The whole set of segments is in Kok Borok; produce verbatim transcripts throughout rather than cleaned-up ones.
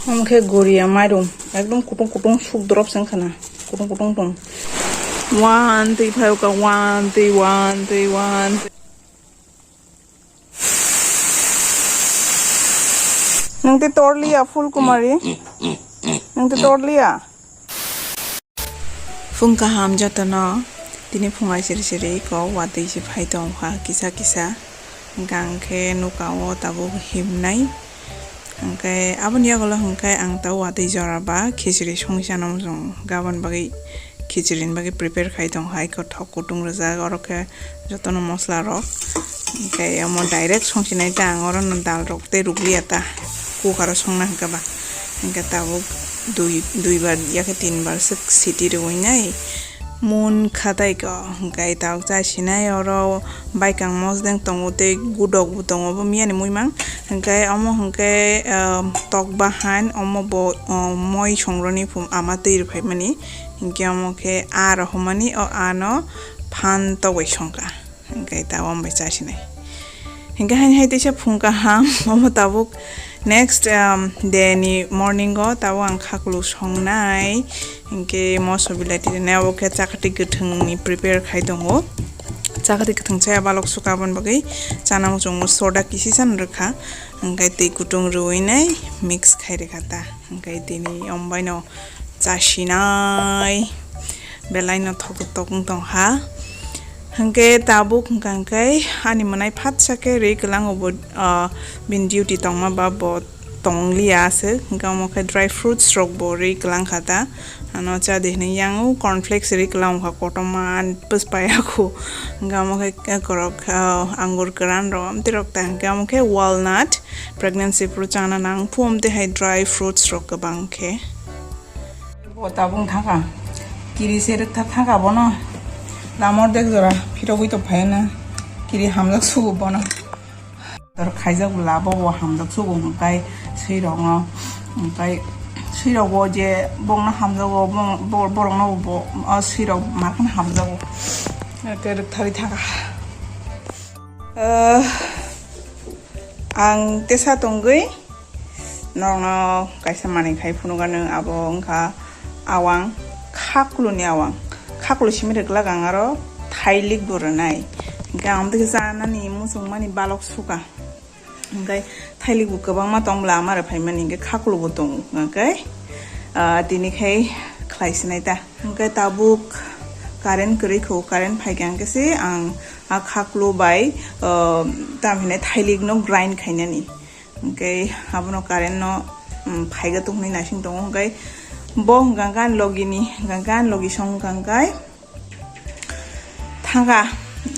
Omo khe goria mairum, ekdom kutung kutung suk drop se wngkha na, kutung kutung tong. Wan twi phai o ka, wan twi, wan twi, wan twi. Nwng tei torliya, Phul Kumari? Nwng tei torliya? Phung kaham jotono, tini phung ai siri siri ko watwi se phai tong kha kisa kisa, hwnkha hwnkhe nuka o tabuk himnai, hwnkhe aboni yagulo hwnkhe ang tabuk watwi jora ba khichiri songwi chana muchungo, gabon bagwi khichiri ni bagwi prepare khai tong kha, iko thok kutung rijak, oro khe jotono mosla rok. Hwnkhe omo direct songsinai ta, ang oro no dal rok tei rukliya ta, cooker o songna hwnkhe ba. Hwnkhe tabuk dui, dui bar ya khe tin bar swk siti rwui nai mun kha tai ko. Hwnkhe tabuk chasinai oro baikang mosdeng tongo tei gudok bo tongo, obo miyani muimang. Hwnkhe omo hwnkhe, ah, tok bahan, omo bo, ah, moi songroni phum ama twi rwphaimani. Hwnkhe omo khe aa rohormani, o aa no phan togwi songkha. Hwnkhe tabuk omo bai chasinai. Hwnkhe haini hai teisa phung kaham, omo tabuk next, um, day ni morning o tabuk ang khaklu songnai. Hwnkhe moso bilai twi rinai, abo khe chakati kwthwng ni prepare khai tongo. Chakati kwthwng chaya balok sukha, aboni bagwi chana muchungo soda kisi san rwkha. Hwnkhe twi kutung rwui nai mix khai rwkha ta. Hwnkhe tini omo baino chasinai, belai no thok thok wng tong kha. Hwnkhe tabuk hwnkha hwnkhe ani mwnai phatsa khe rwi kwlango bo, ah, bini duty tongma ba bo tongliya aswk. Hwnkhe omo khe dry fruits rok bo rwi kwlang kha ta. Ano cha de hinwi yang o cornflakes rwi kwlang kha kotorma, pwspaya khu. Hwnkhe omo khe korok, ah, angur kwran rok amtwi rok ta. Hwnkhe omo khe walnut. Pregnancy phuru chana nang phu, amtwi hai dry fruits rok kwbang khe. Bo tabuk thangkha, kiri se rwktha thangkha bono, lamor dek jora phirogwi tong phai na, kiri hamjak sugo bono. Tor khaijak labo bo hamjak sugo, hwnkhe swi rokno, hwnkhe swi rok bo je bongno hamjago, bong-, bo-, borokno bo, o swi rok ma kheno hamjago. Ake rwktharwi thangkha. Ah, ang tesa tongwi norokno kaisa manwi khai phunukha, nwng abo wngkha awang, khakluni awang. Khaklu simi rwglak ang aro thailik bo rwnai. Hwnkhe ang tei chanani muchungmani balok sukha. Hwnkhe thailik bo kwbangma tong bwla ama rwphaimani, hwnkhe khaklu bo tongo. Hwnkhe, ah, tini khai khlai sinai ta. Hwnkhe tabuk current kwrwi kho, current phaikha hwnkhe se ang a khaklu bai, ah, tam hinai thailik no grind khainani. Hwnkhe abono current no, um, phaiga tongni naising tongo, hwnkhe bo hwnkha khe ani logi ni, hwnkha khe ani logi song hwnkha khe thangkha,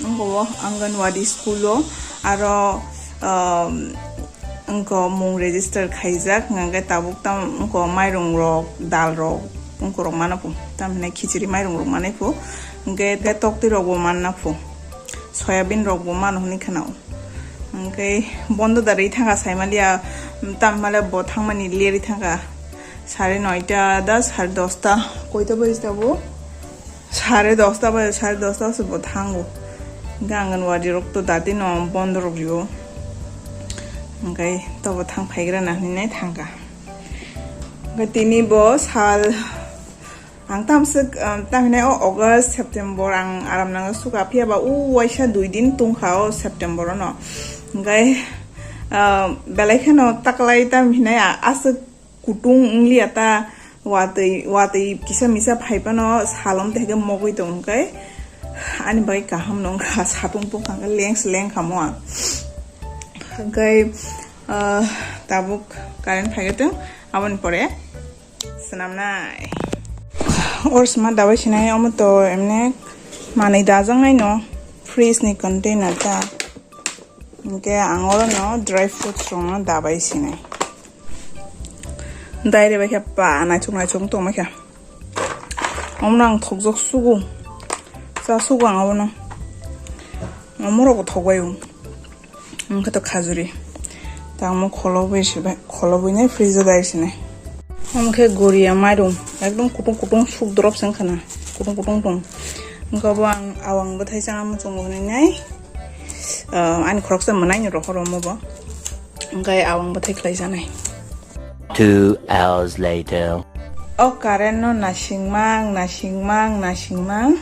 wngkha o Anganwadi school o, aro, um, wngkha o mung register khaijak, hwnkha khe tabuk tam wngkha o mairung rok, dal rok, wngkha rok mano pho, tam hinai khichiri mairung rok manai pho, hwnkhe tei toktwi rok bo manna pho, soyabin rok bo mano hwnwi khna o. Hwnkhe bondo da rwi thangkha saimaliya, tamo hwnle bo thangmani leri thangkha. Sare noita da, sare dosta, koita baji tabuk? Sare dosta baji, sare dosta se bo thango. Hwnkhe Anganwadi rok to dati no bondo rok rio. Hwnkhe tobo thang phaigra na hinwi nai thangkha. Hwnkhe tini bo sal Ang tamswk, um, tamhinai o August, September ang aram nang suka, phiya ba o waisa dui din tungkha o September o no. Hwnkhe, um, belai kheno taklai tamhinai a-, aswk kutung wngliya ta, watwi, watwi kisa misa phai phano salom tehke mogwi tong hwnkhe ani bagwi kaham no wngkha, satung tungkha hwnkhe leng se lengkha mo ang. Hwnkhe, uh, tabuk current phaigatwng, aboni pore. Swnamnai. Or sma dabai sinai, omo to emne manwi dajaknai no, fridge ni container ta. Hwnkhe ang oro no dry fruits rok no dabai sinai. Dai re bai khe pa naithok naithok tongma khe. Omo no ang thokjak sugo. Cha sugo ang obo no. Omo rok bo thok bai o. Wngkha to khajuri. Tamo kholobwi se bai, kholobwi nai fridge o dai sinai. Omo khe goria mairum, ekdom kutung kutung suk drop se wngkha na, kutung kutung tong. Wngkha bo ang awang bwthai chana muchungo hwnwi nai, ah, ani khoroksa mwnaino rohor omo bo. Wngkha awang bwthai khlai chanai. Two hours later. O current no nasingmang, nasingmang, nasingmang.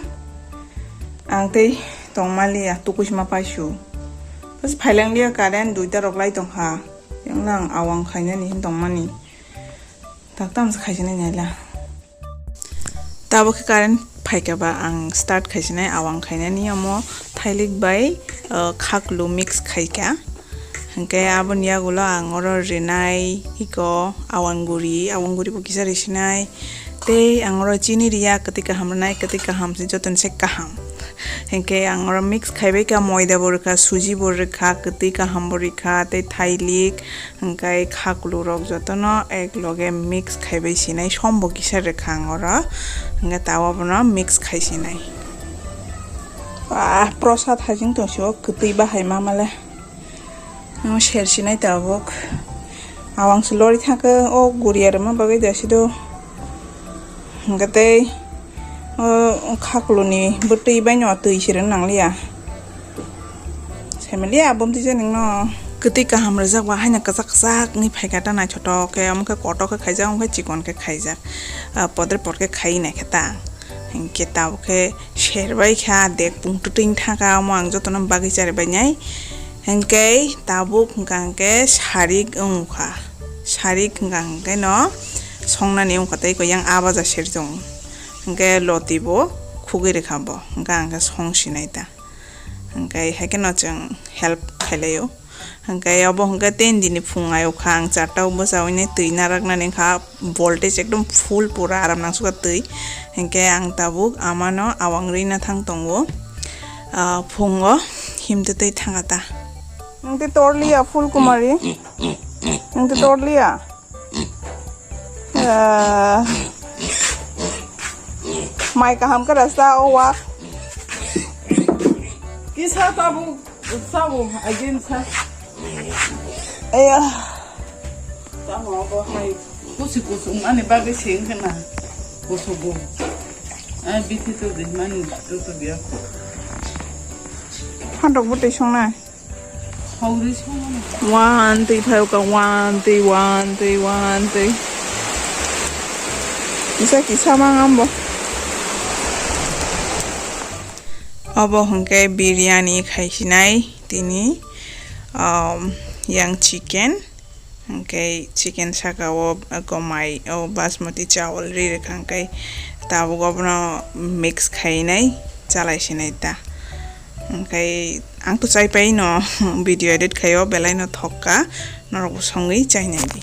Ang tei tongmaliya, tukuisma paisu. Bas phailangliya current, duita rok lai tongkha. Yang nang awang khainani hin tongmani. Tak tam se khaisani naila. Tabuk khe current phaikha ba ang start khaisinai, awang khainani omo thailik bai, uh, khaklu mix khaikha. Hwnkhe aboni yagulo ang oro rinai, iko awang guri, awang guri bo kisa risinai. Tei ang oro chini riya, kwtwi kaham rwnai, kwtwi kaham se jotono se kaham. Hwnkhe ang oro mix khaibai kha, moida bo rwkha, suji bo rwkha, kwtwi kaham bo rwkha, tei thailik, hwnkhe khaklu rok jotono ek loge mix khaibai sinai, som bo kisa rwkha ang oro, hwnkhe tabuk abono mix khai sinai. Ba, prosad hajing tong si o, kwtwi bahai ma male. Ano ser sinai tabuk. Awang se lori thangkhe o guriya rwma bagwi da sido. Hwnkhe tei o khakluni bwtwi bai no twi se rwna nangliya. Saimanliya abomtwi je ningno. Kwtwi kaham rwjak ba haino kwchak kwchak wngwi phaikha ta naithothok khe, omo khe kotor khe khaijak, omo khe chikon khe khaijak. Ah, podre pod khe khai naikhe ta. Hinkhe tabuk khe serbai kha, dek pung twtwing thangkha, omo ang jotono bagwi charibai nai. Hinkhe tabuk hwnkha hinkhe sarik wngkha. Sarik hwnkha hinkhe no songnani wngkha tei eko yang a baja serjong. Hinkhe loti bo khugwi rwkha bo. Hinkhe ang khe song sinai ta. Hinkhe hai kheno chwng help khailai o. Hinkhe obo hinkhe ten dini phung ayokha ang charta o bwsa hwnwi twi naraknani wngkha, voltage ekdom full pura aram nangsukha twi. Hinkhe ang tabuk amano awang rwina thang tongo. Ah, phungo himtwi twi thangkha ta. Nung tei torliya Phul Kumari? Nung tei torliya? Ah. Mai kaham khe rasa o wa. Kisa tabuk. Sabo, again sa. Aya. Tamo abo hai. Kusi kusung ani bagwi sing kena. Kusugo. Ai, bithi to di mani to to biya. Handok bwtwi songnai. Hawri songnai. One twi phai ka, one twi, one twi, one twi. Kisa kisa mang ambo. Obo hwnkhe biryani khaisinai. Tini, um, yang chicken, hwnkhe chicken saka o gomai o basmati chawal ri rwkha, hwnkhe tabuk obono mix khainai, chalai sinai ta. Hwnkhe ang to chai pai no video edit khai o belai no thok kha, norok bo songwi chai nai di.